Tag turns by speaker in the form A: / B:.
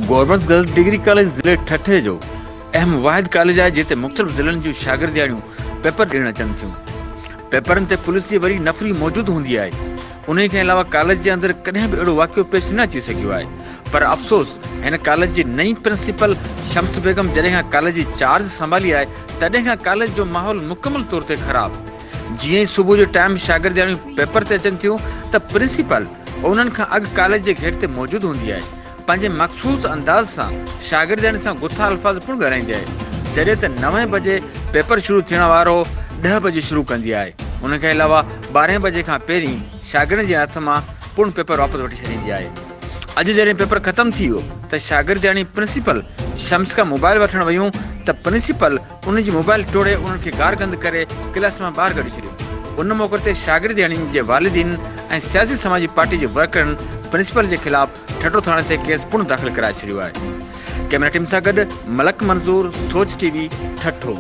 A: Government girls degree college ضلعي ٺٽي جو اهم واحد ڪاليج آهي جتي مختلف ضلعن جون شاگردياڻيون پيپر ڏيڻ اچن ٿيون. پيپرن تي پوليس جي وري نفري موجود هوندي آهي. انهي کان علاوه ڪاليج جي اندر ڪڏهن به اهڙو واقعو پيش نه اچي سگهيو آهي پر افسوس هن ڪاليج جي نئين پرنسپل شمس بيگم جڏهن کان ڪاليج جي چارج سنڀالي آهي تڏهن کان ڪاليج جو ماحول مڪمل طور تي خراب جيئن ئي صبح جو ٽائيم شاگردياڻيون پيپر تي اچن ٿيون ته پرنسپل انهن کان اڳ ڪاليج جي گيٽ تي موجود هوندي آهي. پنهنجي مخصوص انداز سان شاگردياڻين سان گٿا الفاظ پڻ ڳالهائيندي آهي. جڏهن ته نوين بجي پيپر شروع ٿيڻ وارو ڏهه بجي شروع ڪندي آهي. ان کان علاوه ٻارهين بجي کان پهرين شاگردن جي هٿ مان پڻ پيپر واپس وٺي ڇڏيندي آهي. اڄ جڏهن پيپر ختم ٿي ويو ته شاگردياڻي پرنسپل شمس کان موبائل وٺڻ ويون ته پرنسپل انهن جي موبائل ٽوڙي انهن کي گارگند ڪري ڪلاس مان ٻاهر ڪڍي ڇڏيو. ان موقعي تي شاگردياڻين جي والدين ۽ سياسي سماجي پارٽي جي ورڪرن پرنسپل جي خلاف ٺٽو ٿاڻي تي ڪيس پڻ داخل ڪرائي ڇڏيو آهي. ڪئميرا ٽيم سان گڏ ملڪ منظور، سوچ ٽي وي، ٺٽو.